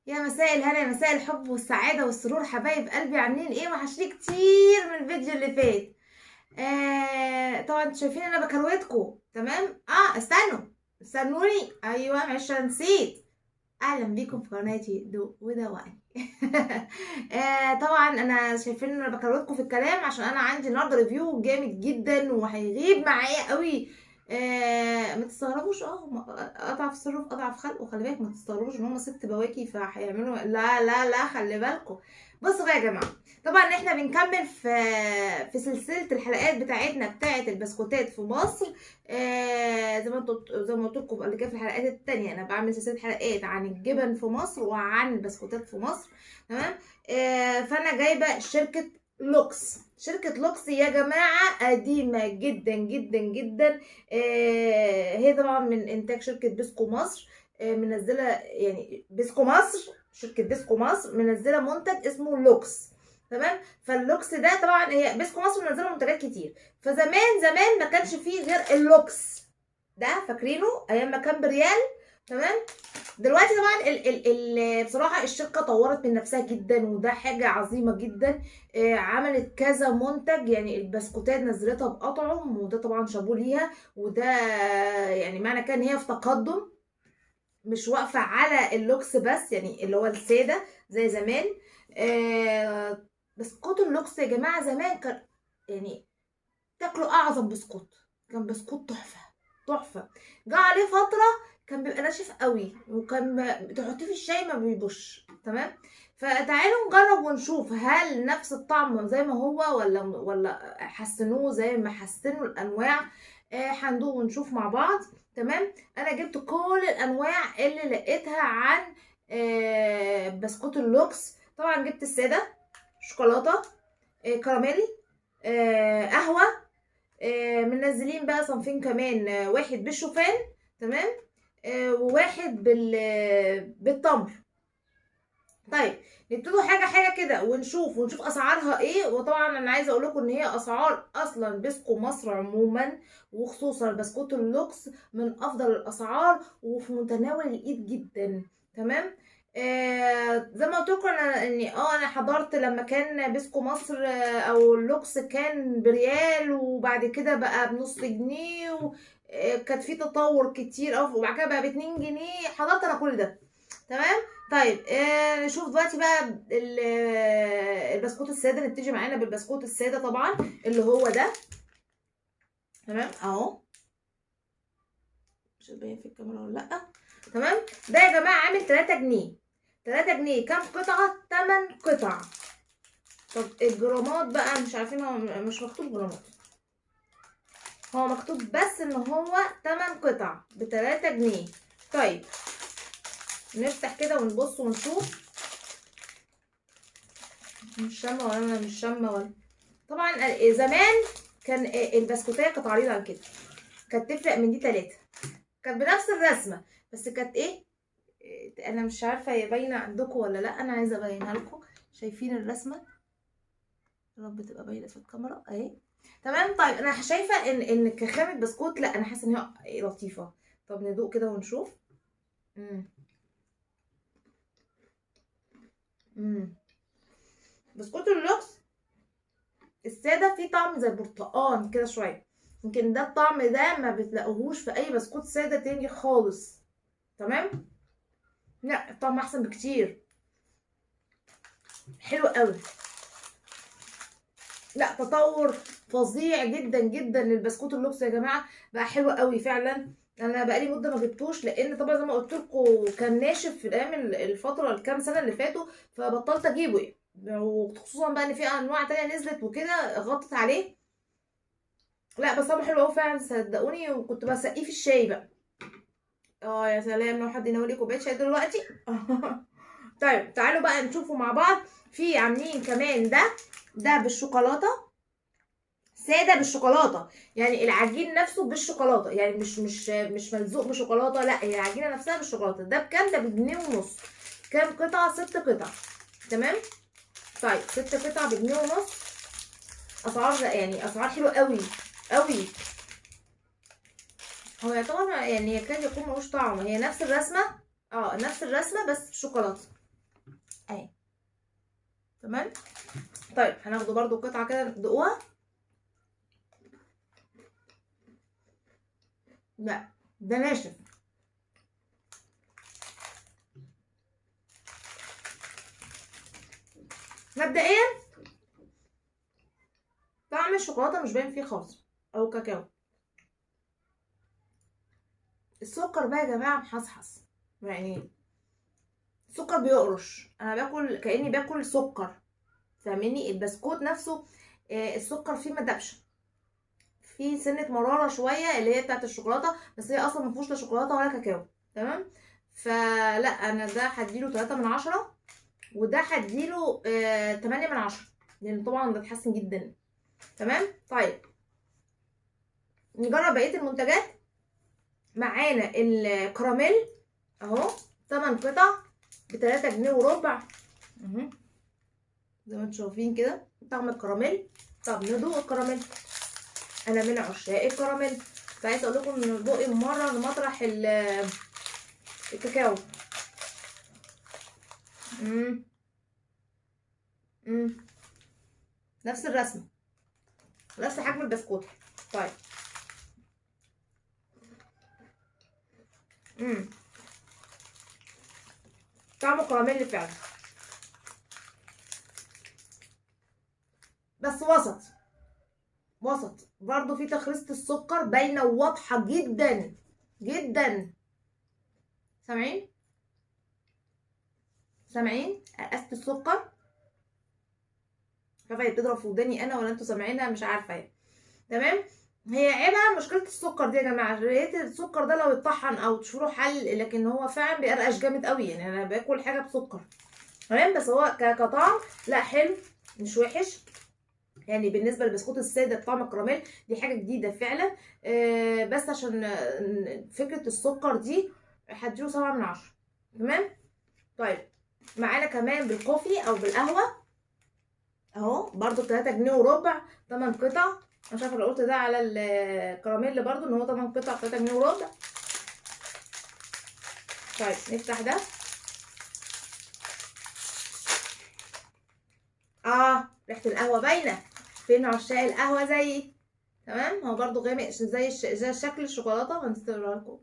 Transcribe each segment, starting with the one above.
يا مساء الهنا، يا مساء الحب والسعادة والسرور. حبايب قلبي عاملين ايه؟ وحشني كتير من الفيديو اللي فات. طبعا انتوا شايفين انا بكروتكم، تمام؟ استنوا استنوني، ايوه معلش انا نسيت. اهلا بيكم في قناتي دوق ودوقني. طبعا انا شايفين ان انا بكروتكم في الكلام عشان انا عندي النهارده review جامد جدا وهيغيب معايا قوي. ما تستغربوش، اضعف تصرف اضعف خلق، وخلي بالك ما تستغربوش ان هم 6 بواكي فهيعملوا لا لا لا، خلي بالكم. بصوا بقى يا جماعة، طبعا احنا بنكمل في سلسلة الحلقات بتاعتنا بتاعه البسكوتات في مصر. زي ما قلت لكم قبل كده في الحلقات التانية، انا بعمل سلسلة حلقات عن الجبن في مصر وعن البسكوتات في مصر، تمام؟ فانا جايبه شركة لوكس. شركة لوكس يا جماعة قديمة جدا جدا جدا. هي طبعا من انتاج شركة بيسكو مصر. منزلة يعني بيسكو مصر، شركة بيسكو مصر منزلة منتج اسمه لوكس، تمام؟ فاللوكس ده طبعا هي بيسكو مصر منزلة منتجات كتير، فزمان زمان ما كانش فيه غير اللوكس ده، فاكرينه ايام ما كان بريال، تمام؟ دلوقتي طبعا ال ال ال بصراحة الشركة طورت من نفسها جدا، وده حاجة عظيمة جدا. عملت كذا منتج، يعني البسكوتات نزلتها بقطعم، وده طبعا شابوه ليها، وده يعني معنى كان هي في تقدم، مش واقفة على اللوكس بس، يعني اللي هو السادة زي زمان. بسكوت اللوكس يا جماعة زمان كان يعني تاكلوا اعظم بسكوت، كان بسكوت تحفة تحفة. جه عليه فترة كان بيبقى ناشف قوي، وكان تحطيه في الشاي ما بيبوش، تمام؟ فتعالوا نجرب ونشوف هل نفس الطعم زي ما هو ولا حسنوه زي ما حسنوا الانواع. هندوق ونشوف مع بعض، تمام؟ انا جبت كل الانواع اللي لقيتها عن بسكوت اللوكس. طبعا جبت السادة، شوكولاتة، كراميل، قهوة، منزلين بقى صنفين كمان، واحد بالشوفان، تمام؟ وواحد بالتمر. طيب نبتدوا حاجة حاجة كده ونشوف اسعارها ايه. وطبعا انا عايزه اقول لكم ان هي اسعار اصلا بيسكو مصر عموما، وخصوصا بسكوت اللوكس، من افضل الاسعار وفي متناول الايد جدا، تمام؟ زي ما قلت لكم انا اني انا حضرت لما كان بيسكو مصر، او اللوكس كان بريال، وبعد كده بقى بنص جنيه، كانت في تطور كتير، وبعد كده بقى ب2 جنيه. حضرت انا كل ده، تمام؟ طيب نشوف دلوقتي بقى البسكوت السادة. نبتدي معانا بالبسكوت السادة طبعا اللي هو ده، تمام؟ اهو مش باين في الكاميرا ولا لا، تمام؟ ده يا جماعة عامل 3 جنيه. 3 جنيه كام قطعه؟ 8 قطع. طب الجرامات بقى مش عارفين، هو مش مكتوب جرامات، هو مكتوب بس ان هو 8 قطع ب3 جنيه. طيب نفتح كده ونبص ونشوف، مش شامة ولا انا مش شامة ولا. طبعا زمان كان البسكوتيه كانت عريضة عن كده، كانت تفرق من دي 3، كانت بنفس الرسمة، بس كانت ايه، انا مش عارفه هي باينة عندكم ولا لا، انا عايزه ابينها لكم. شايفين الرسمة؟ يا رب تبقى باينة في الكاميرا اهي، تمام؟ طيب انا شايفه ان كخامه بسكوت، لا انا حاسه ان هي لطيفة. طب ندوق كده ونشوف. بسكوت اللوكس السادة فيه طعم زي البرتقال كده شوية، يمكن ده الطعم ده ما بتلاقوهوش في اي بسكوت ساده تاني خالص، تمام؟ لا الطعم احسن بكتير، حلو قوي. لا تطور فظيع جدا جدا للبسكوت اللوكس يا جماعة، بقى حلو قوي فعلا. انا بقالي مده ما جبتوش، لان طبعا زي ما قلت لكم كان ناشف في الايام الفترة الكام سنة اللي فاتوا، فبطلت اجيبه يعني، وخصوصا بقى ان في انواع تانية نزلت وكده غطت عليه. لا بس طعمه حلو قوي فعلا صدقوني، وكنت بسقيه في الشاي بقى. يا سلام لو حد يناولي كوباية شاي دلوقتي. طيب تعالوا بقى نشوفه مع بعض. في عاملين كمان ده بالشوكولاته، ساده بالشوكولاته، يعني العجين نفسه بالشوكولاته، يعني مش ملزوق بشوكولاته، لا هي العجينة نفسها بالشوكولاته. ده بكام؟ ده بجنيه ونص. كام قطعه؟ 6 قطع، تمام؟ طيب 6 قطع بجنيه ونص، اسعار يعني اسعار حلوة قوي قوي. هو يعتبر يعني يكاد يكون ملوش طعم، هي نفس الرسمة، نفس الرسمة بس بشوكولاته. اهي. تمام. طيب هناخده برضو قطعه كده ندوقها. لا ده ناشف. مبدئيا طعم الشوكولاتة مش باين فيه خالص او كاكاو. السكر بقى يا جماعة محصحص، يعني السكر بيقرش، انا باكل كاني باكل سكر، فاهميني؟ البسكوت نفسه السكر فيه ما دبش، فيه سنة مرارة شوية اللي هي بتاعت الشوكولاتة، بس هي اصلا ما فيهوش لا شوكولاتة ولا كاكاو. تمام. فلا انا ده هديله 3 من 10، وده هديله 8 من 10، لان طبعا ده اتحسن جدا. تمام. طيب نجرب بقية المنتجات. معانا الكراميل اهو، 8 قطع ب3 جنيه وربع زي ما انتم شايفين كده طعم الكراميل. طب ندوق الكراميل، انا من عشاق الكراميل، فعايزه اقول لكم ان بقي مرة مطرح الكاكاو. نفس الرسمة، نفس حجم البسكوت. طيب طعمه كراميل فعلا، بس وسط وسط برضو، في تخريصة السكر باينة وواضحة جدا جدا. سامعين؟ سامعين قرقسة السكر؟ مش عارفه هي بتضرب في وداني انا ولا انتوا سامعينها، مش عارفه يعني. تمام. هي عيبها مشكلة السكر دي يا جماعة، ريت السكر ده لو اتطحن او تشوفوا حل، لكن هو فعلا بيقرقش جامد قوي، يعني انا باكل حاجة بسكر. تمام. بس هو كطعم لا حلو، مش وحش يعني. بالنسبة للبسكوت السادة بطعم الكراميل دي حاجة جديدة فعلا، بس عشان فكرة السكر دي هديله 7 من 10. تمام. طيب معانا كمان بالكوفي او بالقهوة اهو، برضو 3 جنيه وربع، 8 قطع. انا مش عارفه لو قلت ده على الكراميل برضو ان هو 8 قطع 3 جنيه وربع. طيب نفتح ده. ريحه القهوة باينة، فين عشاق القهوة زيي؟ تمام. هو برضو غامق زي شكل الشوكولاتة، هنستوريها لكم.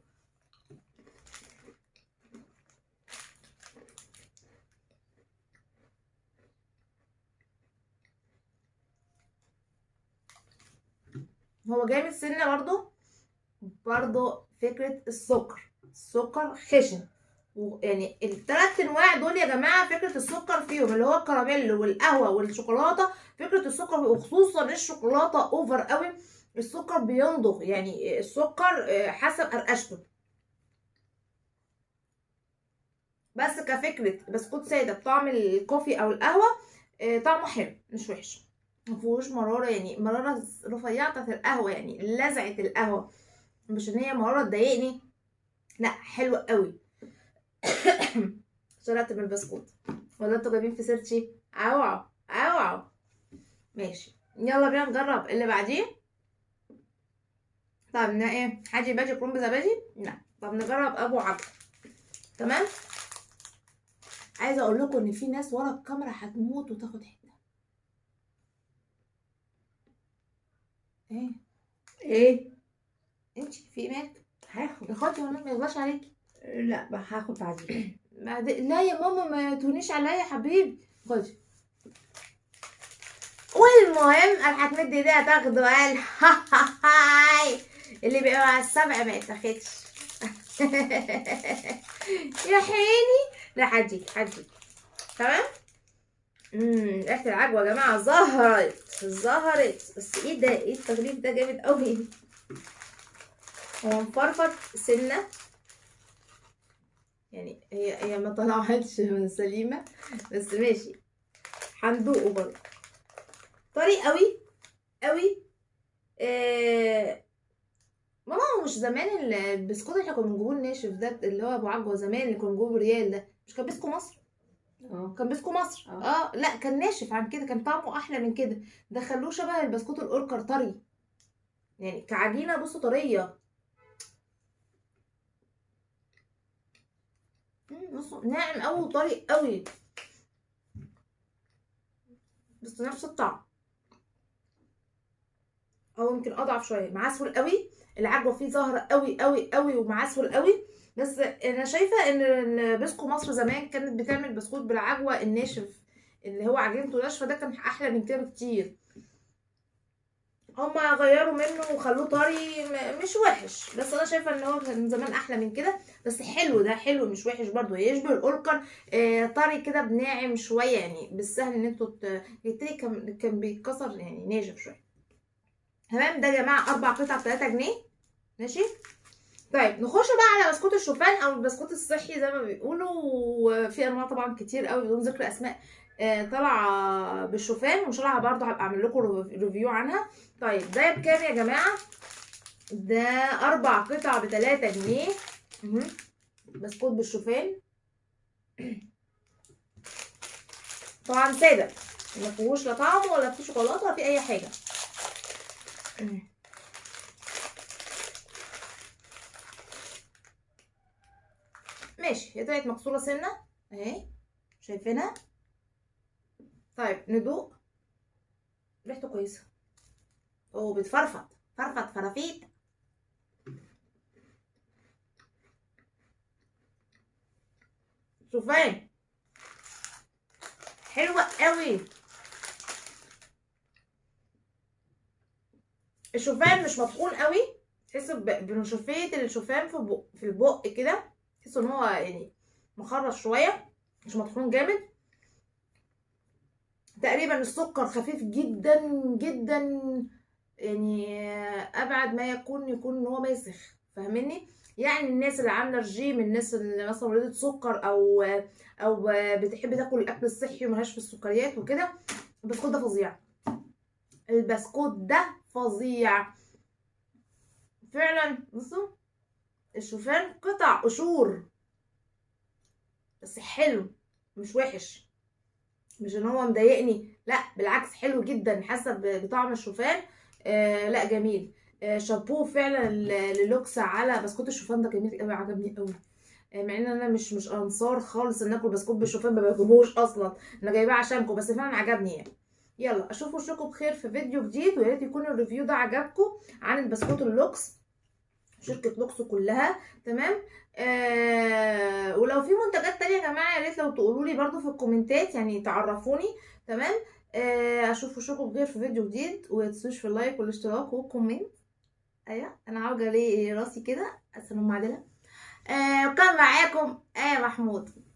هو جامد سنة برضو فكرة السكر، السكر خشن، يعني الثلاث انواع دول يا جماعة فكرة السكر فيهم، اللي هو الكراميل والقهوة والشوكولاته، فكرة السكر وخصوصا الشوكولاتة over قوي، السكر بينضغ، يعني السكر حسب قرقشته. بس كفكرة بسكوت ساده بطعم ال coffee او القهوة طعمه حلو مش وحش، مفيهوش مرارة، يعني مرارة رفيعة بتاعت القهوة، يعني لزعه القهوة، مش ان هي مرارة تضايقني، لا حلوة قوي. شربت من البسكوت ولا انتوا جايبين في سيرتي؟ اوعوا اوعوا. ماشي يلا بينا نجرب اللي بعديه. طب ايه، حاجي باجي كرنب زبادي؟ لا. طب نجرب ابو عبد. تمام. عايزه اقول لكم ان في ناس ورا الكاميرا هتموت وتاخد حتة. ايه ايه انت في ايه مالك؟ هاخد اخواتي ولا ما يغلاش عليكي؟ لا هاخد بعدين. لا يا ماما ما تونيش عليا يا حبيبي، خدي. والمهم انا هتمد ايديها تاخده، قال هاي اللي بيبقى على السبع ما يتاخدش. يا حيني. لا هديك هديك. تمام. ريحه العجوه يا جماعة ظهرت ظهرت. بس ايه ده، ايه التغليف ده جامد قوي. هو مفرفط سنة، يعني هي ما طلعتش من سليمة، بس ماشي هندوقه برضه. طري قوي قوي. ماما هو مش زمان البسكوت اللي احنا كنا بنجيبوه الناشف ده اللي هو ابو عجوه زمان اللي كنا بنجيبوه بريال ده، مش كان بيسكو مصر؟ كان بيسكو مصر. لا كان ناشف عن كده، كان طعمه احلى من كده. دخلوه شبه البسكوت الاوركر طري، يعني كعجينه بصوا طرية. بصوا ناعم قوي وطري قوي. بس نفس الطعم، او يمكن اضعف شوية. معسول قوي، العجوه فيه زهره قوي قوي قوي ومعسول قوي. بس انا شايفه ان بسكو مصر زمان كانت بتعمل بسكوت بالعجوه الناشف اللي هو عجينته ناشفة، ده كان احلى من كده بكتير. هما غيروا منه وخلوه طري، مش وحش، بس انا شايفه ان هو كان زمان احلى من كده. بس حلو، ده حلو مش وحش برضو، يشبه الاوركر. طري كده بناعم شوية يعني، بالسهل ان انتوا التاني كان بيتكسر يعني، ناشف شوية. تمام. ده يا جماعة 4 قطع ب 3 جنيه. ماشي. طيب نخش بقى على بسكوت الشوفان او البسكوت الصحي زي ما بيقولوا، وفي انواع طبعا كتير قوي بدون ذكر اسماء، طالعه بالشوفان، وان شاء الله برضه هبقى اعمل لكم review عنها. طيب ده بكام يا جماعة؟ ده 4 قطع ب 3 جنيه. بسكوت بالشوفان طبعا ساده، ما فيهوش لا طعم ولا فيه شوكولاتة ولا فيه اي حاجة. ماشي، هي طلعت مكسورة سنة اهي، شايفينها. طيب ندوق، ريحته كويسة، هو بيتفرفط فرفط فرافيت. شوفان حلوة قوي. الشوفان مش مطحون قوي، تحس بنشوفيه الشوفان في البق كده، تحس ان هو يعني مخرط شوية، مش مطحون جامد. تقريبا السكر خفيف جدا جدا، يعني ابعد ما يكون ان هو ماسخ، فاهميني؟ يعني الناس اللي عامله رجيم، الناس اللي مثلا ولدت سكر او بتحب تاكل الاكل الصحي وملهاش في السكريات وكده، البسكوت ده فظيع. البسكوت ده فظيع فعلا. بصوا الشوفان قطع قشور بس حلو، مش وحش، مش ان هو مضايقني، لا بالعكس حلو جدا، حاسه بطعم الشوفان. لا جميل. شابوه فعلا للوكس على بسكوت الشوفان ده، جميل قوي، عجبني قوي. مع ان انا مش انصار خالص ان اكل بسكوت بالشوفان، ما باكلهوش اصلا، انا جايباه عشانكم، بس فعلا عجبني يعني. يلا اشوف وشكم بخير في فيديو جديد، ويا ريت يكون ال review ده عجبكم عن البسكوت اللوكس، شركة لوكس كلها. تمام. ولو في منتجات تانية يا جماعة يا ريت لو تقولوا لي برضو في الكومنتات، يعني تعرفوني. تمام. اشوف وشكم بخير في فيديو جديد، ومتنسوش في ال like والاشتراك وال comment. ايوه انا عاوجه ليه راسي كده، السلام عليكم. وكان معاكم محمود.